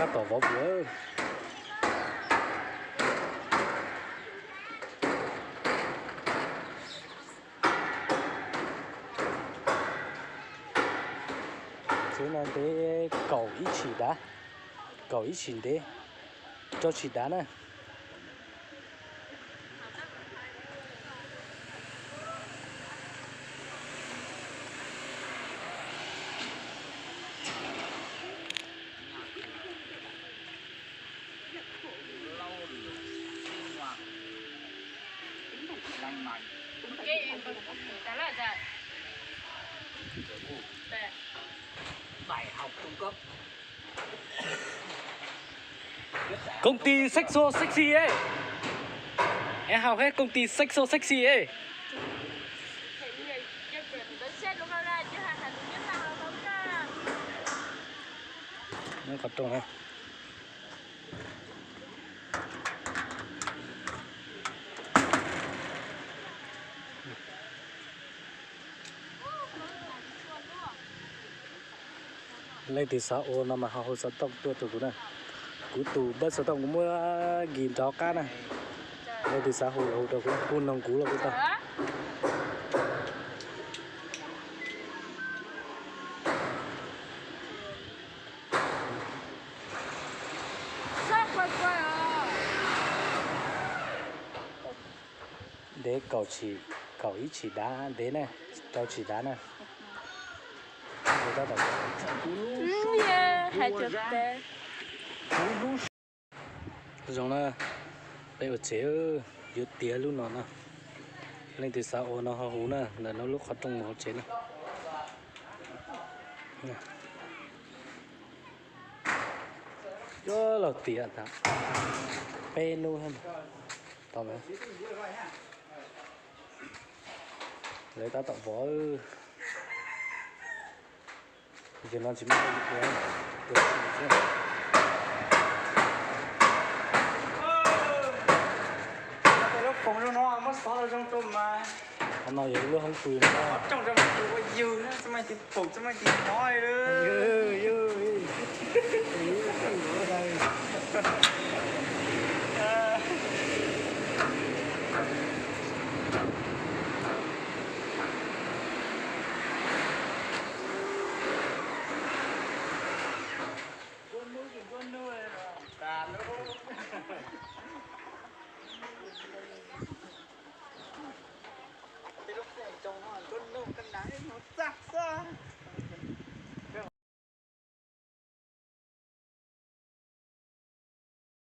Tab tom vov puas. Tsev no ntev kaum ib tshim dav, kaum ib tshim ntev, rau tshim dav na. Công ty Sexual Sexy ấy. Em học hết công ty Sexual Sexy ấy. Nó có trông này. Leej twg xav ua no mas ho hu xov tooj tuaj rau kuv na. Kuv tus npawb xov tooj kuv muab nkis nrov qab na. Leej twg xav hu los hu rau kuv, hu noog kuv los kuj tau. Ntev kaum tshim, kaum ib tshim dav ntev na, rau tshim dav na. Zoo na, peb ua tsev yuav tiav lub no na. Leej twg xav ua no ho hu na, ntawm no lub qhov rooj mus hauv tsev na. Yuav los tiav tas peb hnub tau. Lawv tab tom vov. Yog no tsis muaj ua, ua tsis xwb. Lub foom zoo no muab xov los zoo rau mas. Qhov no yog ib lub hoob pw no. Qhov rooj rau mas tus ua yug na, txoj maj tis pum, txoj maj tis mov li.